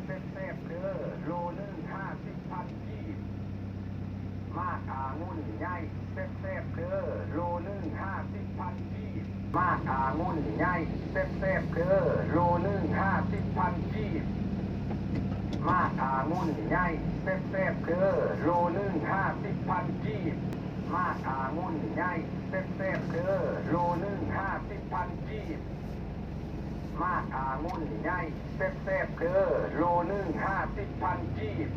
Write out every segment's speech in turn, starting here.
ແຊບໆເດີ້ ໂລໜຶ່ງຫ້າສິບພັນກີບ. ໝາກອາງຸ່ນໃຫຍ່ແຊບໆເດີ້ ໂລໜຶ່ງຫ້າສິບພັນກີບ. ໝາກອາງຸ່ນໃຫຍ່ແຊບໆເດີ້ ໂລໜຶ່ງຫ້າສິບພັນກີບ. ໝາກອາງຸ່ນໃຫຍ່ແຊບໆເດີ້ ໂລໜຶ່ງຫ້າສິບພັນກີບ. ໝາກອາງຸ່ນໃຫຍ່ແຊບໆເດີ້ ໂລໜຶ່ງຫ້າສິບພັນກີບ. ໝາກອາງຸ່ນໃຫຍ່ແຊບໆເດີ້ ໂລໜຶ່ງຫ້າສິບພັນກີບ.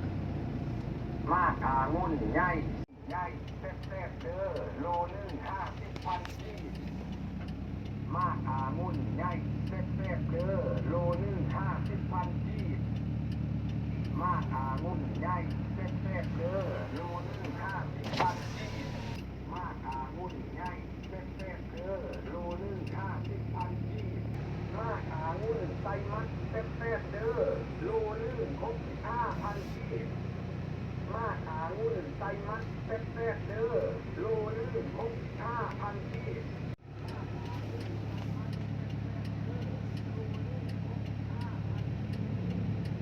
ໝາກອາງຸ່ນໃຫຍ່ ໃຫຍ່ແຊບໆເດີ້ ໂລໜຶ່ງຫ້າສິບພັນກີບ. ໝາກອາງຸ່ນໃຫຍ່ແຊບໆເດີ້ ໂລໜຶ່ງຫ້າສິບພັນກີບ. ໝາກອາງຸ່ນໃຫຍ່ແຊບໆເດີ້ ໂລໜຶ່ງຫ້າສິບພັນກີບ. ໝາກອາງຸ່ນໃຫຍ່ແຊບໆເດີ້ ໂລໜຶ່ງຫ້າສິບພັນກີບ. ໝາກອາງຸ່ນໄຊມັດແຊບໆເດີ້ ໂລໜຶ່ງຫົກສິບຫ້າພັນກີບ. ໝາກອາງຸ່ນໄຊມັດແຊບໆເດີ້ ໂລໜຶ່ງຫົກສິບຫ້າພັນກີບ. ໝາກອາງຸ່ນໄຊມັດແຊບໆເດີ້ ໂລໜຶ່ງຫົກສິບຫ້າພັນກີບ.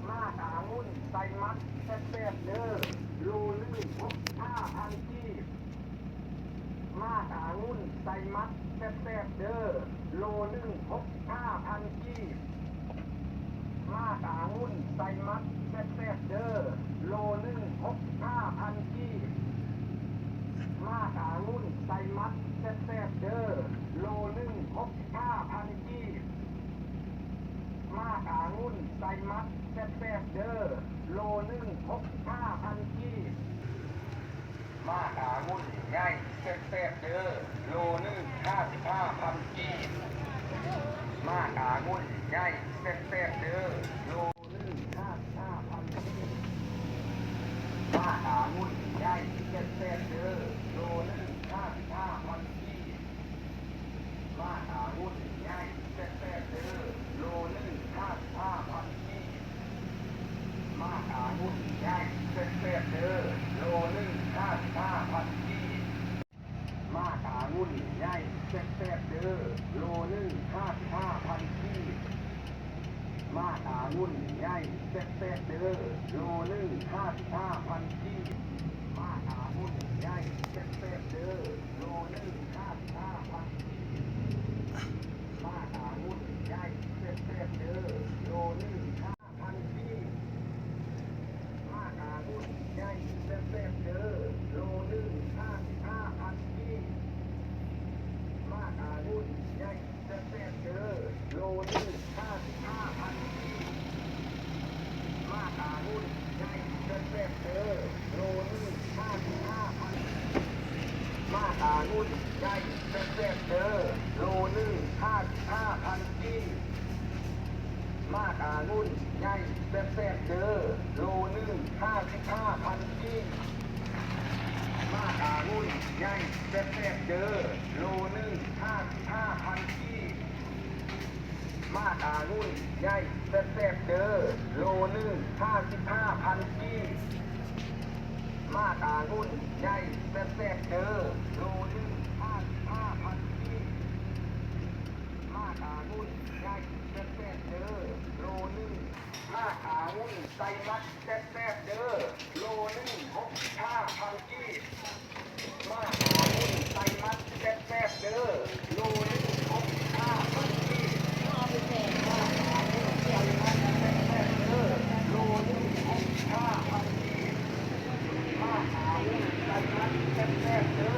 ໝາກອາງຸ່ນໄຊມັດແຊບໆເດີ້ ໂລໜຶ່ງຫົກສິບຫ້າພັນກີບ. ໝາກອາງຸ່ນໄຊມັດແຊບໆເດີ້ ໂລໜຶ່ງຫົກສິບຫ້າພັນກີບ. ໝາກອາງຸ່ນໄຊມັດແຊບໆເດີ້ ໂລໜຶ່ງຫົກສິບຫ້າພັນກີບ. ໝາກອາງຸ່ນໄຊມັດແຊບໆເດີ້ ໂລໜຶ່ງຫົກສິບຫ້າພັນກີບ. ໝາກອາງຸ່ນໃຫຍ່ແຊບໆເດີ້ ໂລໜຶ່ງຫ້າສິບຫ້າພັນກີບ. ໝາກອາງຸ່ນໃຫຍ່ແຊບໆເດີ້ ໂລໜຶ່ງຫ້າສິບຫ້າພັນກີບ. ໝາກອາງຸ່ນໃຫຍ່ແຊບໆເດີ້ ໂລໜຶ່ງຫ້າສິບຫ້າພັນກີບ. ໝາກອາງຸ່ນໃຫຍ່ແຊບໆເດີ້ ໂລໜຶ່ງຫ້າສິບຫ້າພັນກີບ. ໝາກອາງຸ່ນໃຫຍ່ແຊບໆເດີ້ ໂລໜຶ່ງຫ້າສິບຫ້າພັນກີບ. ໝາກອາງຸ່ນໃຫຍ່ແຊບໆເດີ້ ໂລໜຶ່ງຫ້າສິບຫ້າພັນກີບ. ໝາກອາງຸ່ນໃຫຍ່ແຊບໆເດີ້ ໂລໜຶ່ງຫ້າສິບຫ້າພັນກີບ. ໝາກອາງຸ່ນໃຫຍ່ແຊບໆເດີ້ ໂລໜຶ່ງຫ້າສິບຫ້າພັນກີບ. ໝາກອາງຸ່ນໃຫຍ່ແຊບໆເດີ້ ໂລໜຶ່ງຫ້າສິບຫ້າພັນກີບ. ໝາກອາງຸ່ນໃຫຍ່ແຊບໆເດີ້ ໂລໜຶ່ງຫ້າສິບຫ້າພັນກີບ. ໝາກອາງຸ່ນໃຫຍ່ ແຊບໆເດີ້ ໂລໜຶ່ງຫ້າສິບຫ້າພັນກີບ. ໝາກອາງຸ່ນໃຫຍ່ແຊບໆເດີ້ ໂລໜຶ່ງຫ້າສິບຫ້າພັນກີບ. ໝາກອາງຸ່ນໃຫຍ່ແຊບໆເດີ້ ໂລໜຶ່ງຫ້າສິບຫ້າພັນກີບ. ໝາກອາງຸ່ນໃຫຍ່ແຊບໆເດີ້ ໂລໜຶ່ງຫ້າສິບຫ້າພັນກີບ. ໝາກອາງຸ່ນໃຫຍ່ແຊບໆເດີ້ ໂລໜຶ່ງຫ້າສິບຫ້າພັນກີບ. ໝາກອາງຸ່ນໃຫຍ່ແຊບໆເດີ້ ໂລໜຶ່ງຫ້າສິບຫ້າພັນກີບ. ໝາກອາງຸ່ນໃຫຍ່ແຊບໆເດີ້ ໂລໜຶ່ງຫ້າສິບຫ້າພັນກີບ. ໝາກອາງຸ່ນໃຫຍ່ແຊບໆເດີ້ ໂລໜຶ່ງ. ໝາກອາງຸ່ນໄຊມັດແຊບໆເດີ້ ໂລໜຶ່ງຫົກສິບຫ້າພັນກີບ. ໝາກອາງຸ່ນໄຊມັດແຊບໆເດີ້ ໂລໜຶ່ງຫົກສິບຫ້າພັນກີບ. ໝາກອາງຸ່ນໄຊມັດແຊບໆເດີ້ ໂລໜຶ່ງຫົກສິບຫ້າພັນກີບ. ໝາກອາງຸ່ນໄຊມັດແຊບໆເດີ້